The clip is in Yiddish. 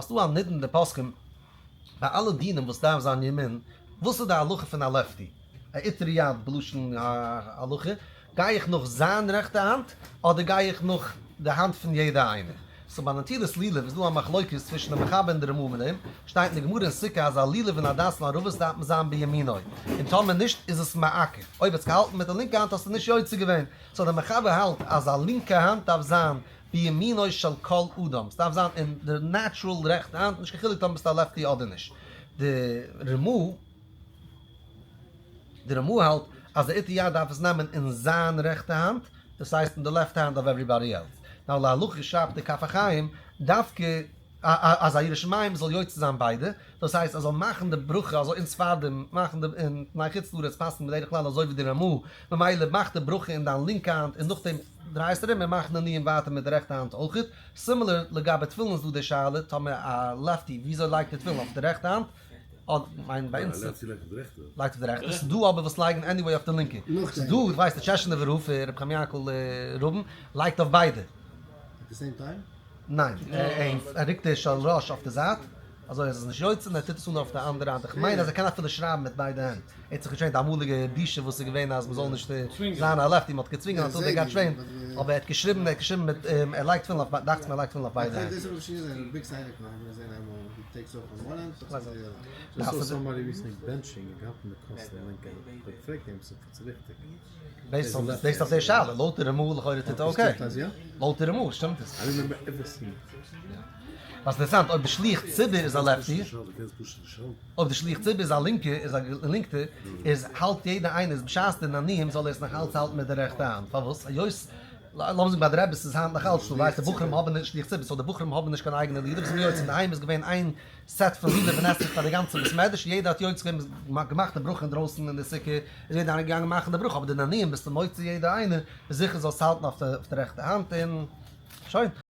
ס'דא א נידון אין די פוסקים ביי אלע דינים וואס דארף זיין ימין, וואס איז די הלכה פון א lefty? א איתר יד בלשון ההלכה, גיי איך נאך זיין רעכטע האנט אדער גיי איך נאך די האנט פון יעדע איינער? so ביי נטילת לולב איז דא א מחלוקת צווישן די מחבר און די רמ"א מיט דעם, שטייט אין די גמרא אין סוכה אז א לולב און הדס און ערבות דארף מען זיין בימינו, און טאמער נישט איז עס מעכב, אויב האסט געהאלטן מיט די לינקע האנט האסטו נישט יוצא געווען, so די מחבר האלט אז א לינקע האנט דארף זיין בימינו של כל אדם, ס'דארף זיין אין די natural רעכטע האנט, נישט קיין חילוק טאמער ביסטו א lefty אדער נישט. די רמ"א די רמ"א האלט אז די איטר יד דארף עס נעמען אין זיין רעכטע האנט, דאס הייסט אין די left hand of everybody else. now להלכה שרייבט די כף החיים דווקא אז א ירא שמים זאל יוצא זיין ביידע, דאס הייסט ער זאל מאכן די ברכה אזוי אין ספרדים מאכן די אין פני חוץ לארץ פסק'ן בדרך כלל אזוי ווי די רמ"א, ממילא מאך די ברכה אין דיין לינקע האנט און נאכדעם דרייסט ארום און מאך נענועים ווייטער מיט די רעכטע האנט אויכעט. similar לגבי תפילין איז דא די שאלה טאמער א lefty וויאזוי לייגט ער תפילין אויף די רעכטע האנט אדער מיין ביי אונז lefty לייגט אויף די רעכטע. לייגט אויף די רעכטע, ס'דא אבער וואס לייגן anyway אויף די לינקע. ס'דא דו ווייסט די טשעשענעווער רב ר' חיים יענקל רובין לייגט אויף ביידע. at the same time? ניין, ער רוקט די של ראש אויף די זייט אזוי אז עס איז נישט יוצא און ער טוט עס אן אויף די אנדערע האנט, איך מיין אז ער קען אפילו שרייבן מיט ביידע הענט, ער האט זיך געטרעינט די אמאליגע בושה וואס איז געווען אז מ'זאל נישט זיין א lefty, מ'האט געצווינגען until they got trained, אבער ער האט געשריבן, ער האט געשריבן מיט, ער לייגט תפילין אויף, דאכט זיך מיר ער לייגט תפילין אויף ביידע הענט. based אויף די שאלה, לויט די רמ"א לכאורה טוט ער okay. לויט די רמ"א שטימט עס. וואס אינטערעסאנט, אויב די שליח ציבור איז א lefty, אויב די שליח ציבור איז א לינקע, איז א לינקטע, איז האלט יעדער איינער איז בשעת די נענועים זאל ער עס נאך אלץ האלטן מיט די רעכטע האנט. פארוואס? היות, לאמיר זאגן ביי די רעביס איז היינט נאך אלץ דא, ווייסט די בחורים האבן נישט שליח ציבור, so די בחורים האבן נישט קיין אייגענע לולב, איז מיר יוצא אינדערהיים איז געווען איין סעט פון לולב און אתרוג פאר די גאנצע בית מדרש, יעדער האט יוצא געווען, געמאכט די ברכה אינדרויסן אין די סוכה, איז יעדער איינער געגאנגען מאכן די ברכה, אבער די נענועים ביסטו מוציא יעדער איינער, איז זיכער זאלסט האלטן אויף די רעכטע האנט און שוין.